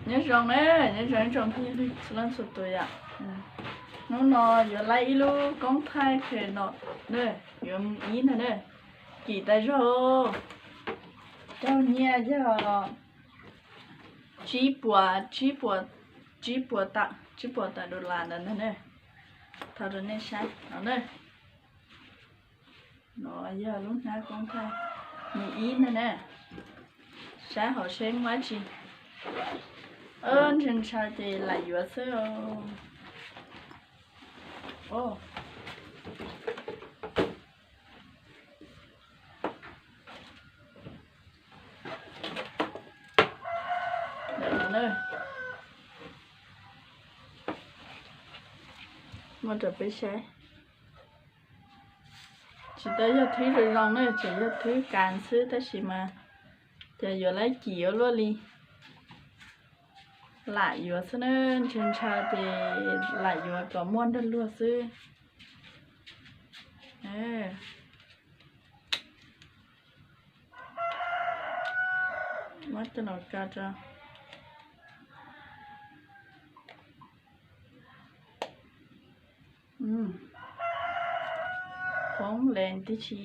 Nyob zoo na, nyob zoo ib tsoom phooj ywg txhua leej txhua tus yom. Hnub no yuav laib ib lub koob thaij khe no na, yuav mus ib ntag na. Kim tas zog, raug nyiaj yog tsib puas, tsib puas, tsib puas tawm, tsib puas tawm dollar ntawd ntag na. Thaij rau nej saib no na. No yog lub hnab koob thaij mus ib ntag na. Saib hauv seb muaj dab tsi. Ntshaw ntshaw ces lam yuav xwb. Muab rau peb saib. Tsis tau yog thwb zoo zoo na, tsuas yog thwb kas xwb tab sis mas ces yuav laib kim ua luaj li. Lam yuav xwb na, ntshaw ntshaw ces lam yuav kom muaj nrog luag xwb. Muab coj los kaw rau. Poob lees tib si.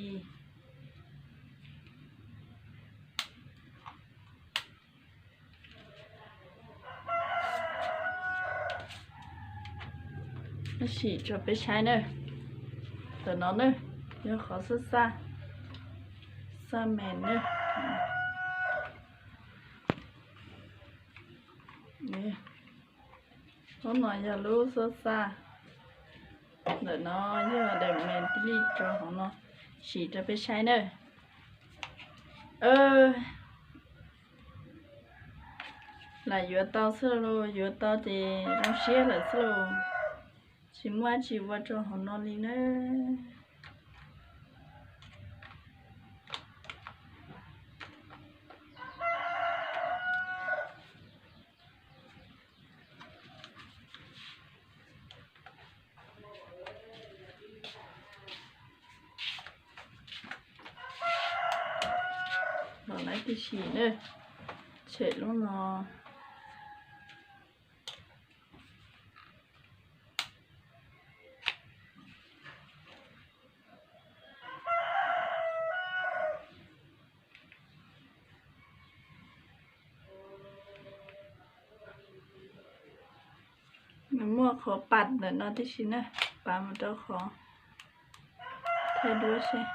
Sim rau peb saib na. Ntawm no na, yog qhov xab xaj, xaj mes na. Lub no yog lub xab xaj, ntawm no yog daim mes tib li rau hauv no, sim rau peb saib na. Lam yuav tau xwb lauj, yuav tau ces zoo siab lawm xwb lauj. Tsis muaj dab tsi ua rau hauv no li na. Los lawm tib si na, tshem lub no. Nws muaj qhov pas ntawm no tib si na, pas mus rau qhov thaij duab seb.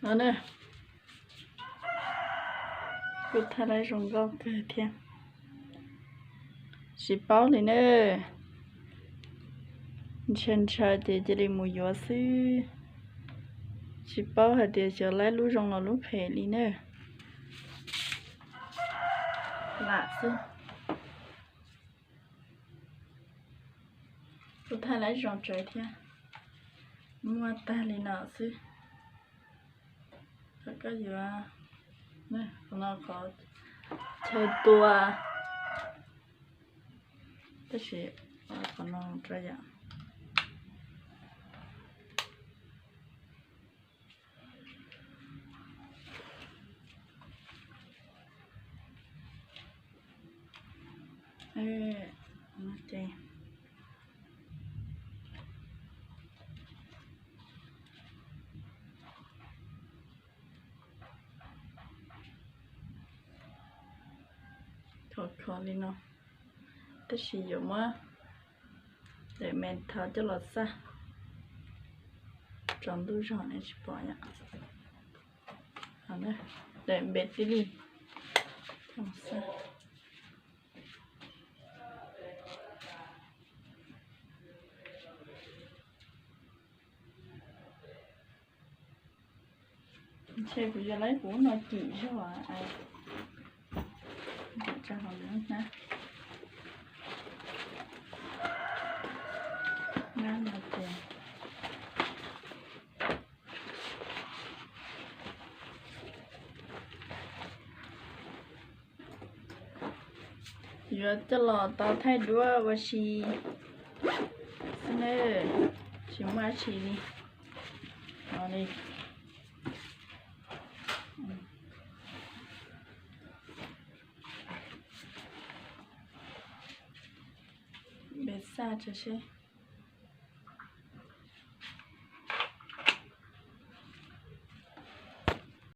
No na, kuj thaij laib zoo nkauj kawg thiab. Tsis paub li na, ntshaw ntshaw ces cia li mus yuav xwb. Tsis paub hais tias xyov laib lub zoo los lub phem li na. Lam xwb. Kuj thaij laib zoo tsawv thiab. Muaj tag li no xwb. Qhov koj yuav, qhov no qhov chaw tua, tab sis qhov no rau yom. Thov khov li no, tab sis yuav muab daim me thov coj los xaj tsaus ntuj zog ne tsis pom yom. Daim npe tib li. Xaj. Ces kuv yuav lawv kuv no kim zog, tso hauv lub hnab, hnab no ces yuav coj los tau thaij duab ua si xwb na, tsis muaj dab tsi li no li. Peb xaj tso seb.